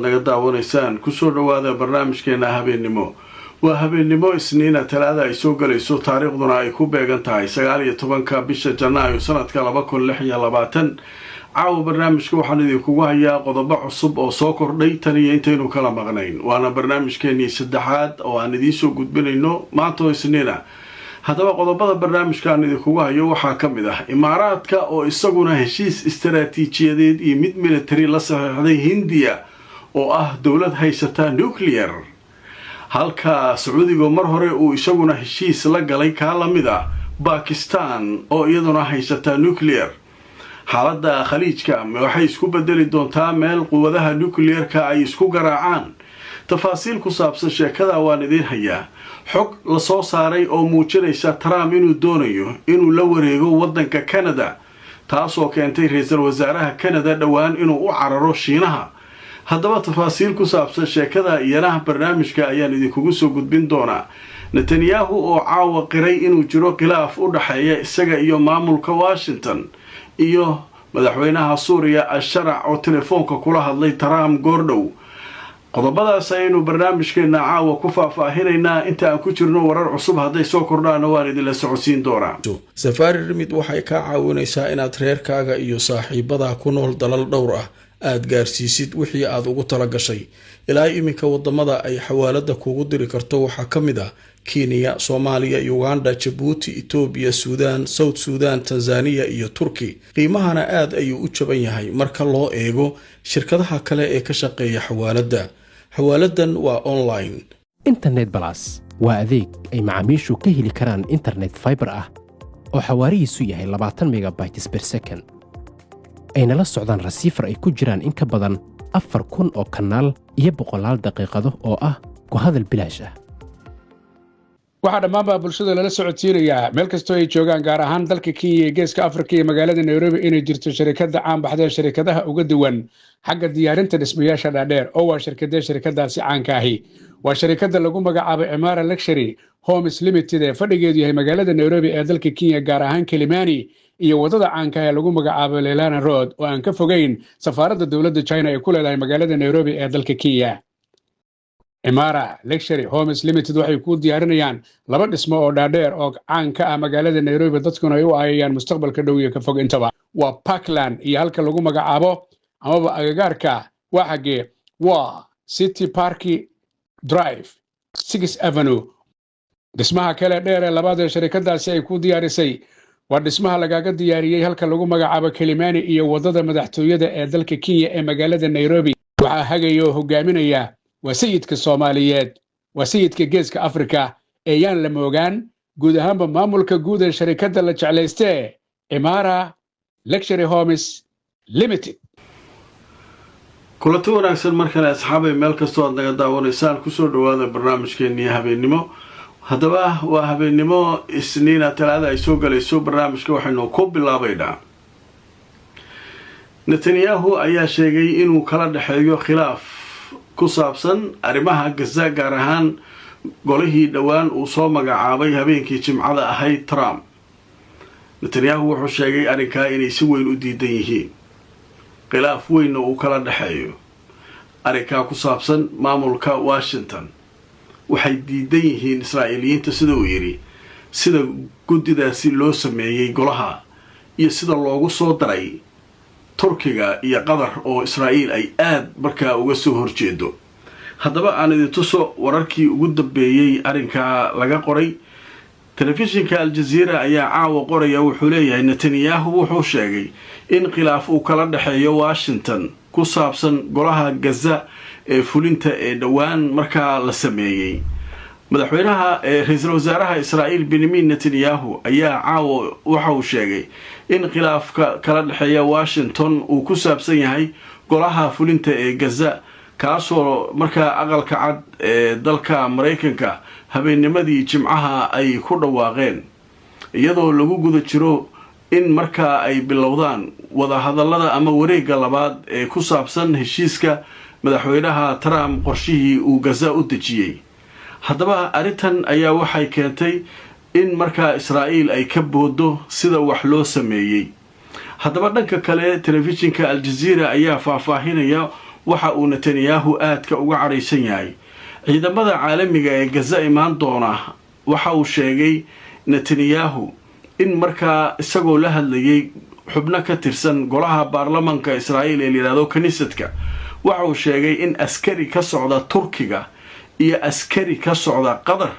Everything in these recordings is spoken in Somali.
Naga daawanaysaan, kusoo dhawaada barnaamijkeena habeennimo. Waa habeennimo Isniina, Talaada ay soo galayso, taariikhduna ay ku beegan tahay 19-ka bisha Janaayo sanadka 2026. Caawa barnaamijka waxaan idinkugu hayaa qodobo cusub oo soo kordhay tan iyo intaynu kala maqnayn, waana barnaamijkeenii saddexaad oo aan idiinsoo gudbinayno maanta oo Isniina. Haddaba, qodobada barnaamijka aan idinkugu hayo waxaa ka mid ah Imaaraadka oo isaguna heshiis istaraatiijiyadeed iyo mid military la saxiixday Hindiya oo ah dowlad haysata nuclear, halka Sacuudiga mar hore uu isaguna heshiis la galay kaa la mid ah Bakistan oo iyaduna haysata nuclear. Xaaladda Khaliijka waxay isku bedeli doontaa meel quwadaha nuclearka ay isku garaacaan. Tafaasiil ku saabsan sheekada waan idiin hayaa. Xog lasoo saaray oo muujinaysa Trump inuu doonayo inuu la wareego waddanka Canada, taasoo keentay ra-iisul wasaaraha Canada dhowaan inuu u cararo Shiinaha. Haddaba, tafaasiil ku saabsan sheekada iyanaha barnaamijka ayaan idinkugu soo gudbin doonaa. Netanyahu oo caawa qiray inuu jiro khilaaf u dhexeeya isaga iyo maamulka Washington, iyo madaxweynaha Suuriya Asharac oo telefoonka kula hadlay Trump goordhow. Qodobadaas ayaynu barnaamijkeena caawa ku faahfaahinaynaa inta aan ku jirno. Warar cusub hadday soo kordhaana waan idinla socodsiin doonaa. Safari Remit waxay kaa caawinaysaa inaad reerkaaga iyo saaxiibadaa ku nool dalal dhowr ah aad gaarsiisid wixii aad ugu tala gashay. Ilaa iminka wadamada ay xawaalada kuugu diri karto waxaa ka mid ah Kenya, Soomaaliya, Uganda, Jabuuti, Itoobiya, Suudaan, South Suudan, Tanzaniya iyo Turki. Qiimahana aad ayuu u jaban yahay marka loo eego shirkadaha kale ee ka shaqeeya xawaaladda. Xawaaladan waa online. Internet Plus waa adeeg ay macaamiishu ka heli karaan internet fiber ah oo xawaarihiisu yahay 20 megabytes per second, ayna la socdaan receiver ay ku jiraan in ka badan 4000 oo kanaal iyo boqolaal daqiiqado oo ah ku hadal bilaash ah. Waxaa dhammaanbaa bulshada lala socodsiinayaa, meel kastoo ay joogaan, gaar ahaan dalka Kenya iyo Geeska Afrika iyo magaalada Nairobi, inay jirto sharikadda caan baxdee sharikadaha uga duwan xagga diyaarinta dhismayaasha dhaadheer. Oo waa shirkadee sharikadaasi caanka ahi? Waa sharikadda lagu magacaabo Cimaara Luxury Homes Limited ee fadhigeedu yahay magaalada Nairobi ee dalka Kenya, gaar ahaan Kilimani iyo waddada caanka ee lagu magacaabo Lenana Road, oo aan ka fogeyn safaaradda dowladda China ay ku leedahay magaalada Nairobi ee dalka Kenya. Cimaara Luxury Homes Limited waxay kuu diyaarinayaan laba dhismo oo dhaadheer oo caan ka ah magaalada Nairobi, dadkuna ay u aayayaan mustaqbalka dhow iyo ka fog intaba. Waa Parkland iyo halka lagu magacaabo amaba agagaarka. Waa xaggee? Waa City Park Drive, Six Avenue. Dhismaha kale dheer ee labaad ee sharikadaasi ay ku diyaarisay waa dhismaha lagaaga diyaariyey halka lagu magacaabo Kilimani iyo waddada madaxtooyada ee dalka Kenya ee magaalada Nairobi. Waxaa hagaya oo hogaaminaya waa sayidka Soomaaliyeed, waa sayidka Geeska Afrika ee yaan la moogaan, guud ahaanba maamulka guud ee sharikadda la jeclaystee Cimaara Luxury Homes Limited. Kulanti wanaagsan mar kale, asxaabay, meel kastoo aad naga daawanaysaan, kusoo dhawaada barnaamijkeenii habeennimo. Haddaba, waa habeennimo Isniina, Talaada ay soo galayso. Barnaamijka waxaynu ku bilaabaynaa Netanyahu ayaa sheegay inuu kala dhexeeyo khilaaf ku saabsan arrimaha Gaza, gaar ahaan golihii dhowaan uu soo magacaabay habeenkii Jimcada ahayd Trump. Netanyahu wuxuu sheegay arrinkaa inay si weyn u diidan yihiin, khilaaf weynna uu kala dhexeeyo arrinkaa ku saabsan maamulka Washington. Waxay diidan yihiin Israa'iiliyiinta, sida uu yidhi, sida guddidaasi loo sameeyey golaha iyo sida loogu soo daray Turkiga iyo Qatar oo Israa'iil ay aada markaa uga soo horjeedo. Haddaba, aan idin tuso wararkii ugu dambeeyey arrinkaa laga qoray. Telefishinka Aljaziira ayaa caawa qoraya. Wuxuu leeyahay, Netanyahu wuxuu sheegay in khilaaf uu kala dhexeeyo Washington ku saabsan golaha Gaza ee fulinta ee dhowaan markaa la sameeyey. Madaxweynaha, ra-iisul wasaaraha Israa'iil Benyamin Netanyahu ayaa caawa waxa uu sheegay in khilaafka kala dhexeeya Washington uu ku saabsan yahay golaha fulinta ee Gaza, kaasoo markaa Aqalka Cad ee dalka Maraykanka habeennimadii Jimcaha ay ku dhawaaqeen, iyadoo lagu guda jiro in markaa ay bilowdaan wadahadallada ama wareegga labaad ee ku saabsan heshiiska madaxweynaha Trump, qorshihii uu Gaza u dejiyey. Haddaba, arrintan ayaa waxay keentay in markaa Israa'iil ay ka boodo sida wax loo sameeyey. Haddaba, dhanka kale, telefishinka Aljaziira ayaa faahfaahinaya. Waxa uu Netanyahu aadka uga cadhaysan yahay ciidamada caalamiga ee Gaza imaan doona. Waxa uu sheegay Netanyahu in markaa isagoo la hadlayay xubno ka tirsan golaha baarlamanka Israa'iil ee layidhahdo Knessetka, waxa uu sheegay in askari ka socda Turkiga iyo askari ka socda Qatar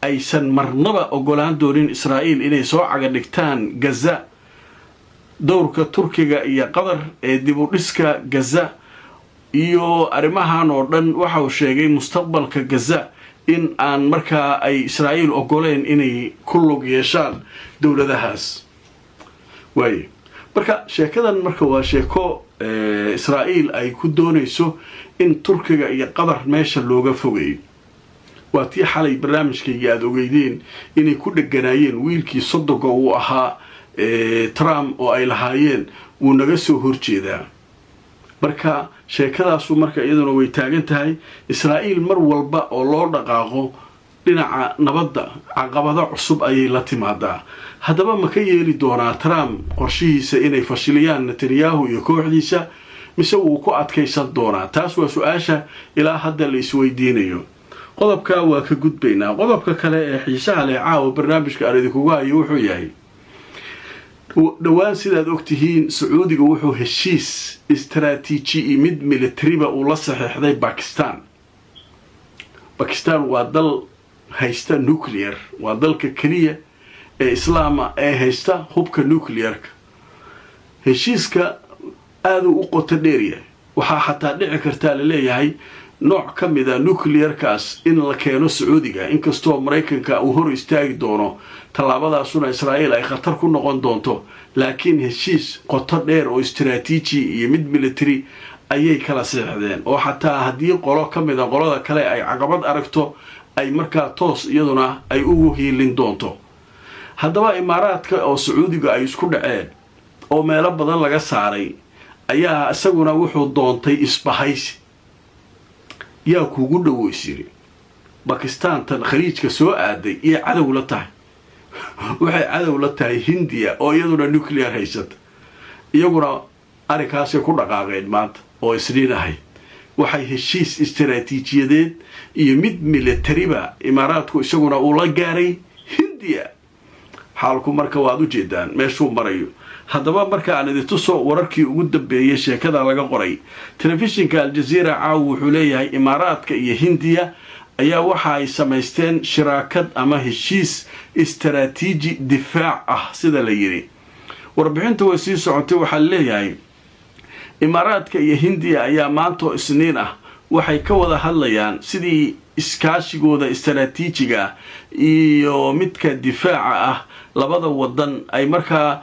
aysan marnaba ogolaan doonin Israa'iil inay soo caga dhigtaan Gaza. Dowrka Turkiga iyo Qatar ee dib u dhiska Gaza iyo arrimahan oo dhan, waxa uu sheegay mustaqbalka Gaza in aan markaa ay Israa'iil ogoleen inay ku lug yeeshaan dowladahaas. Waaye marka sheekadan marka waa sheeko Israa'iil ay ku doonayso in Turkiga iyo Qatar meesha looga fogeeyo. Waa tii xalay barnaamijkaygii aada ogeydeen inay ku dheganaayeen wiilkii sodoga uu ahaa Trump oo ay lahaayeen wuu naga soo horjeedaa. Marka sheekadaasu marka iyaduna way taagan tahay. Israa'iil mar walba oo loo dhaqaaqo dhinaca nabadda, caqabado cusub ayay la timaadaa. Haddaba ma ka yeeli doonaa Trump qorshihiisa inay fashiliyaan Netanyahu iyo kooxdiisa, mise wuu ku adkaysan doonaa? Taas waa su-aasha ilaa hadda la isweydiinayo. Qodobka waa ka gudbaynaa. Qodobka kale ee xiisaha leh caawa barnaamijka aan idinkugu hayo wuxuu yahay: dhowaan, sidaad ogtihiin, Sacuudiga wuxuu heshiis istaraatiiji iyo mid militariba uu la saxiixday Bakistan. Bakistan waa dal haysta nuclear, waa dalka keliya ee islaama ee haysta hubka nuclearka. Heshiiska aaduu u qoto dheeryahay. Waxaa xataa dhici kartaa laleeyahay nooc ka mida nuclearkaas in la keeno Sacuudiga, inkastoo Maraykanka uu hor istaagi doono tallaabadaasuna Israa'iil ay khatar ku noqon doonto. Laakiin heshiis qoto dheer oo istaraatiiji iyo mid military ayay kala seexdeen, oo xataa haddii qolo ka mida qolada kale ay caqabad aragto, ay markaa toos iyaduna ay ugu hiilin doonto. Haddaba Imaaraadka oo Sacuudiga ay isku dhaceen oo meelo badan laga saaray ayaa isaguna wuxuu doontay isbahaysi. Yaa kuugu dhoweys yiri Bakistan tan Khaliijka soo aaday iyo cadow la tahay? Waxay cadow la tahay Hindiya oo iyaduna nuclear haysata. Iyaguna arrinkaasay ku dhaqaaqeen maanta oo Isniin ahayd. Waxay heshiis istaraatiijiyadeed iyo mid militariba Imaaraadku isaguna uu la gaaray Hindiya. Xaalku marka waad u jeedaan meeshuu marayo. Haddaba marka aan idin tuso wararkii ugu dambeeyey sheekada laga qoray telefishinka Aljaziira caaw, wuxuu leeyahay Imaaraadka iyo Hindiya ayaa waxa ay samaysteen shiraakad ama heshiis istaraatiiji difaac ah, sida la yidhi. Warbixinta way sii socotay. Waxaa leeyahay Imaaraadka iyo Hindiya ayaa maantoo Isniin ah waxay ka wada hadlayaan sidii iskaashigooda istaraatiijiga iyo midka difaaca ah labada wadan ay markaa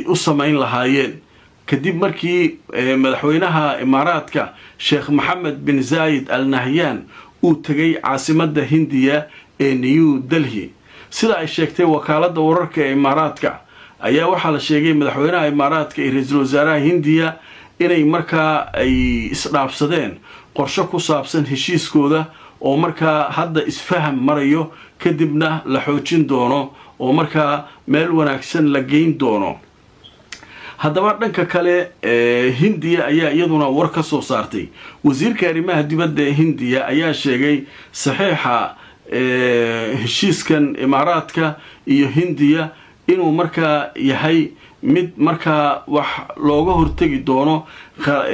u samayn lahaayeen, kadib markii madaxweynaha Imaaraadka Sheekh Maxamed bin Zaayid Al Nahyan uu tegay caasimadda Hindiya ee New Delhi, sida ay sheegtay wakaaladda wararka ee Imaaraadka. Ayaa waxaa la sheegay madaxweynaha Imaaraadka iyo ra-iisul wasaaraha Hindiya inay markaa ay isdhaafsadeen qorshe ku saabsan heshiiskooda oo markaa hadda isfaham marayo, kadibna la xoojin doono oo markaa meel wanaagsan la geyn doono. Haddaba dhanka kale, Hindiya ayaa iyaduna war ka soo saartay. Wasiirka arrimaha dibadda ee Hindiya ayaa sheegay saxiixa heshiiskan Imaaraadka iyo Hindiya inuu markaa yahay mid markaa wax looga hortegi doono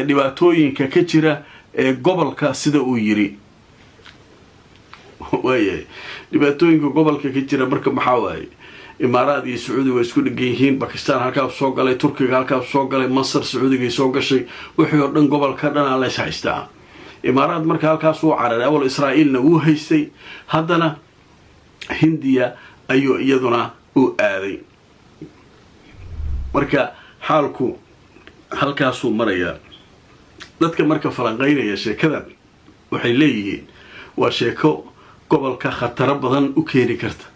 dhibaatooyinka ka jira ee gobolka, sida uu yiri. Waayahay, dhibaatooyinka gobolka ka jira marka maxaa waaye? Imaaraad iyo Sacuudiga way isku dhegan yihiin. Bakistan halkaas soo galay, Turkiga halkaas soo galay, Masar Sacuudigay soo gashay, wixii oo dhan gobolka dhanaa lays haystaa. Imaaraad marka halkaas uu cararay. Awal Israa'iilna wuu haystay, haddana Hindiya ayuu iyaduna u aaday. Marka xaalku halkaasuu marayaa. Dadka marka falanqaynaya sheekadan waxay leeyihiin waa sheeko gobolka khataro badan u keeni karta.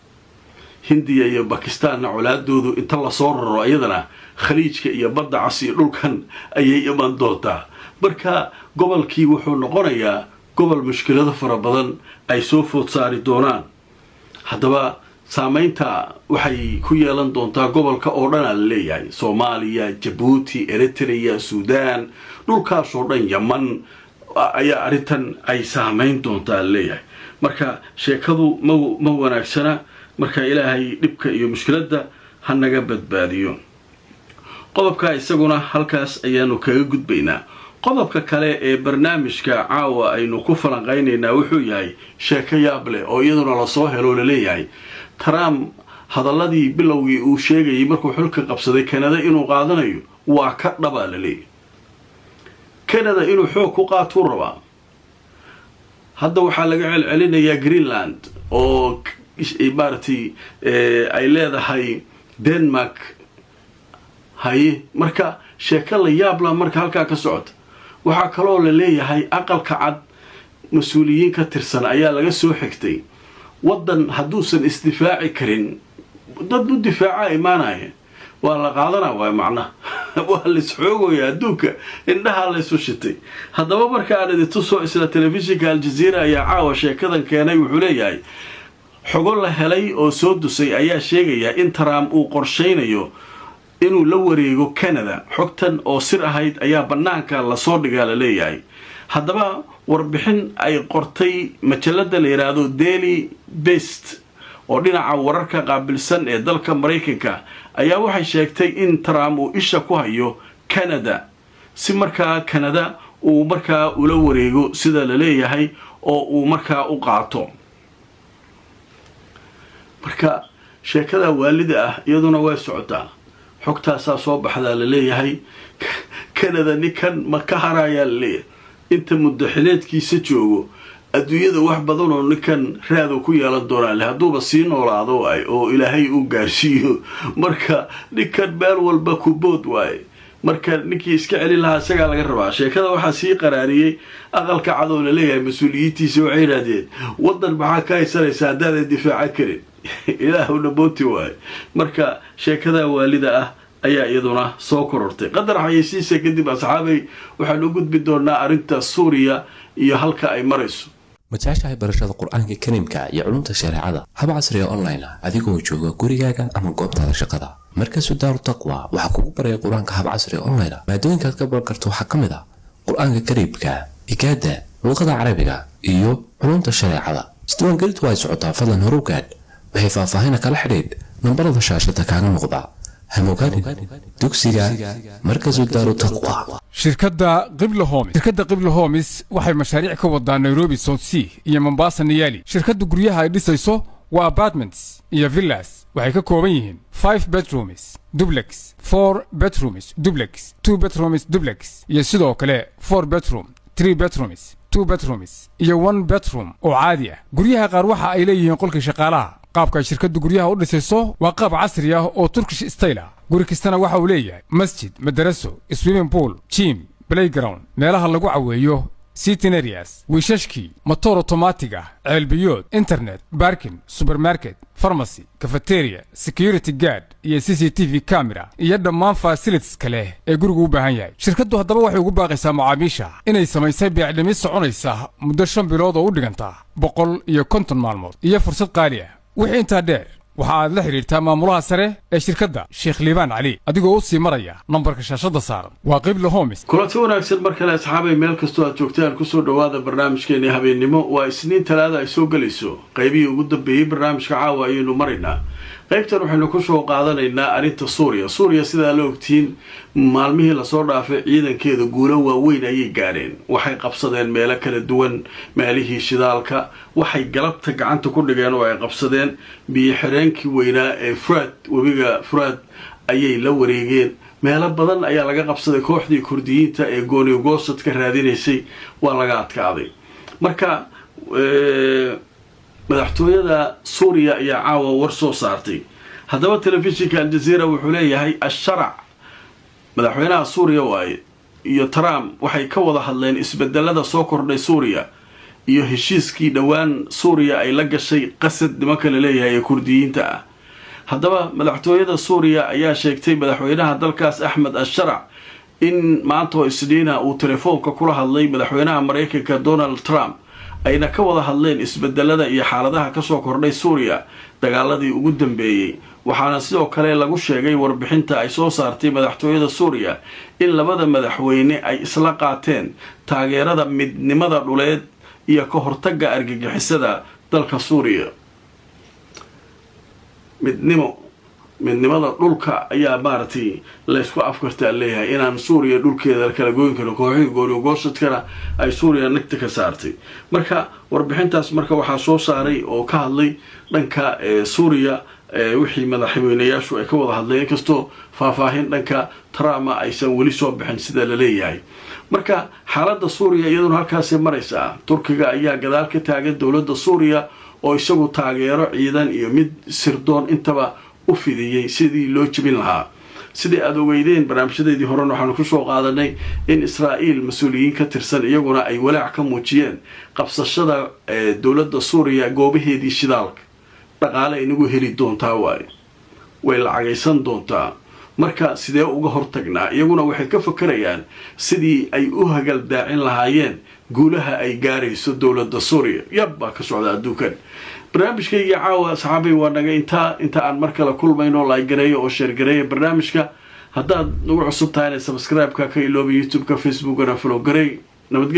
Hindiya iyo Bakistaanna colaadoodu inta lasoo raro iyadana Khaliijka iyo Badda Cas iyo dhulkan ayay iman doontaa. Marka gobolkii wuxuu noqonayaa gobol mushkilado fara badan ay soo food saari doonaan. Haddaba saameynta waxay ku yeelan doontaa gobolka oo dhanaa la leeyahay: Soomaaliya, Jabuuti, Eritrea, Suudaan, dhulkaasoo dhan, Yaman. Ayaa arrintan ay saameyn doontaa leeyahay. Marka sheekadu ma wanaagsana. Marka Ilaahay dhibka iyo mushkiladda ha naga badbaadiyo. Qodobka isaguna halkaas ayaanu kaga gudbaynaa. Qodobka kale ee barnaamijka caawa aynu ku falanqaynaynaa wuxuu yahay sheeko yaab leh oo iyaduna lasoo helo. Laleeyahay Trump hadalladii bilowgii uu sheegayay markuu xulka qabsaday, Kanada inuu qaadanayo, waa ka dhabaa laleeyahay. Canada inuu xoog ku qaatuu rabaa. Hadda waxaa laga celcelinayaa Greenland oo maaragtay ay leedahay Denmark. Haye, marka sheeko la yaabla marka halkaa ka socota. Waxaa kaloo la leeyahay Aqalka Cad mas-uuliyiin ka tirsan ayaa laga soo xigtay, waddan hadduusan isdifaaci karin, dad u difaaca imaanaya, waa la qaadana waay. Macnaha waa laisxoogaya, adduunka indhaha laysu shitay. Haddaba marka aan idin tuso, isla telefishinka Aljaziira ayaa caawa sheekadan keenay. Wuxuu leeyahay xogo la helay oo soo dusay ayaa sheegaya in Trump uu qorshaynayo inuu la wareego Canada. Xogtan oo sir ahayd ayaa bannaanka lasoo dhigaa la leeyahay. Haddaba warbixin ay qortay majalada la yidhaahdo Daily Beast oo dhinaca wararka qaabilsan ee dalka Maraykanka ayaa waxay sheegtay in Trump uu isha ku hayo Canada, si markaa Canada uu markaa ula wareego sida la leeyahay oo uu markaa u qaato. Marka sheekada waalida ah iyaduna way socotaa. Xogtaasaa soo baxdaa la leeyahay. Canada ninkan ma ka harayaa la leeyahay inta muddo xileedkiisa joogo. Adduunyada wax badanoo ninkan raado ku yeelan doonaa le, hadduuba sii noolaado waay oo Ilaahay uu gaarsiiyo. Marka ninkan meel walba kubood waaye. Marka ninkii iska celin lahaa isagaa laga rabaa. Sheekada waxaa sii qaraariyey Aqalka Cadoo laleeyahay mas-uuliyiintiisa waxay yidhahdeen, "Waddan maxaa ka haysanaysaa haddaadan difaacan karin?" Ilaahuna booti waaye. Marka sheekada waalida ah ayaa iyaduna soo korortay. Qadar xayeysiisa kadib, asxaabay, waxaan u gudbi doonaa arrinta Suuriya iyo halka ay marayso. Ma jeceshahay barashada Qur-aanka Kariimka iyo culumta shareecada hab casriga online ah, adigoo jooga gurigaaga ama goobtaada shaqada? Markasu Daaru Taqwa waxaa kugu baraya Qur-aanka hab casriga online ah. Maadooyinkaad ka baran karto waxaa ka mid ah Qur-aanka Kariimka, higaada, luqada Carabiga iyo culumta shareecada. Isdiiwaangelintu ay socotaa, fadlan horu gaadh. Waxay faahfaahina kala xidhiidh nambarada shaashada kaaga muuqda. Hamogaadhin dugsiga Markasu Daaru Taqwa. Shirkadda Qibla Homes. Shirkadda Qibla Homes waxay mashaariic ka wadaa Nairobi South C iyo Mombasa Nyali. Shirkadda guryaha ay dhisayso waa apartments iyo villas. Waxay ka kooban yihiin 5 bedrooms duplex, 4 bedrooms duplex, 2 bedrooms duplex iyo sidoo kale 4 bedroom, 3 bedrooms, 2 bedrooms iyo 1 bedroom oo caadi ah. Guryaha qaar waxa ay leeyihiin qolka shaqaalaha. Qaabka ay shirkaddu guryaha u dhisayso waa qaab casri ah oo Turkish style ah. Guri kastana waxa uu leeyahay masjid, madaraso, swimming pool, gym, playground, meelaha lagu caweeyo, sitting areas, wiishashkii, motor automatic ah, ceelbiyood, internet, parking, supermarket, pharmacy, cafeteria, security guard iyo CCTV camera iyo dhammaan facilities kale ee gurigu u baahan yahay. Shirkaddu haddaba waxay ugu baaqaysaa macaamiisha inay samaysay beecdhimis soconaysa muddo 5 bilood oo u dhiganta 150 maalmood iyo fursad qaali ah. Wixii intaa dheer, waxa aad la xidhiirtaa maamulaha sare ee shirkadda, Sheekh Liibaan Cali, adigoo u sii maraya nambarka shaashadda saaran. Waa Qibla Homes. Kulanti wanaagsan mar kale, asxaabay, meel kastoo aad joogtaan, kusoo dhowaada barnaamijkeeni habeennimo. Waa Isniin, Talaada ay soo gelayso. Qaybihii ugu dambeeyey barnaamijka caawa ayaynu maraynaa. Qaybtan waxaynu kusoo qaadanaynaa arrinta Suuriya. Suuriya, sidaa la ogtihiin, maalmihii lasoo dhaafay ciidankeeda guulo waaweyn ayay gaadheen. Waxay qabsadeen meelo kala duwan, meelihii shidaalka. Waxay galabta gacanta ku dhigeen oo ay qabsadeen biyo xireenkii weynaa ee Furaad, webiga Furaad ayay la wareegeen. Meelo badan ayaa laga qabsaday kooxdii Kurdiyiinta ee gooniyo-goosadka raadinaysay. Waa laga adkaaday. Marka madaxtooyada Suuriya ayaa caawa war soo saartay. Haddaba telefishinka Aljaziira wuxuu leeyahay Asharac, madaxweynaha Suuriya waaye, iyo Trump waxay ka wada hadleen isbedelada soo kordhay Suuriya iyo heshiiskii dhowaan Suuriya ay la gashay Qasad, nimanka la leeyahay ee Kurdiyiinta ah. Haddaba madaxtooyada Suuriya ayaa sheegtay madaxweynaha dalkaas Axmed Asharac In maanta oo Isniina uu telefoonka kula hadlay madaxweynaha Maraykanka Donald Trump, ayna ka wada hadleen isbedelada iyo xaaladaha kasoo kordhay Suuriya dagaaladii ugu dambeeyey. Waxaana sidoo kale lagu sheegay warbixinta ay soo saartay madaxtooyada Suuriya in labada madaxweyne ay isla qaateen taageerada midnimada dhuleed iyo ka hortagga argagixisada dalka Suuriya. Midnimo, midnimada dhulka ayaa maaragtay laysku afkartaa leeyahay, inaan Suuriya dhulkeeda kala goyn karin kooxihii gooriyogoosadkana ay Suuriya nagta ka saartay. Marka warbixintaas marka waxaa soo saaray oo ka hadlay dhanka Suuriya wixii madaxweyneyaashu ay ka wada hadleen, inkastoo faahfaahin dhanka Trump aysan weli soo bixin sida la leeyahay. Marka xaaladda Suuriya iyaduna halkaasay maraysaa. Turkiga ayaa gadaal ka taagan dowladda Suuriya oo isagu taageero ciidan iyo mid sirdoon intaba u fidiyey sidii loo jebin lahaa. Sidii aada ogeydeen barnaamijyadeedii horena, waxaanu kusoo qaadanay in Israa'iil mas-uuliyiin ka tirsan iyaguna ay walaac ka muujiyeen qabsashada dowladda Suuriya goobaheedii shidaalka. Dhaqaale inagu heli doontaa waaye, way lacagaysan doontaa, marka sidee uga hortagnaa? Iyaguna waxay ka fakarayaan sidii ay u hagaldaacin lahaayeen guulaha ay gaarayso dowladda Suuriya. Yab baa ka socda adduunkan. Barnaamijkaygii caawa, asxaabay, waa naga intaa. Inta aan mar kale kulmayno, like gareeyo oo share gareeya barnaamijka. Haddaad nagu cusub tahayna, subscribe-ka ka ilooba, YouTube-ka, Facebookana follow garey. Nabadgelyo.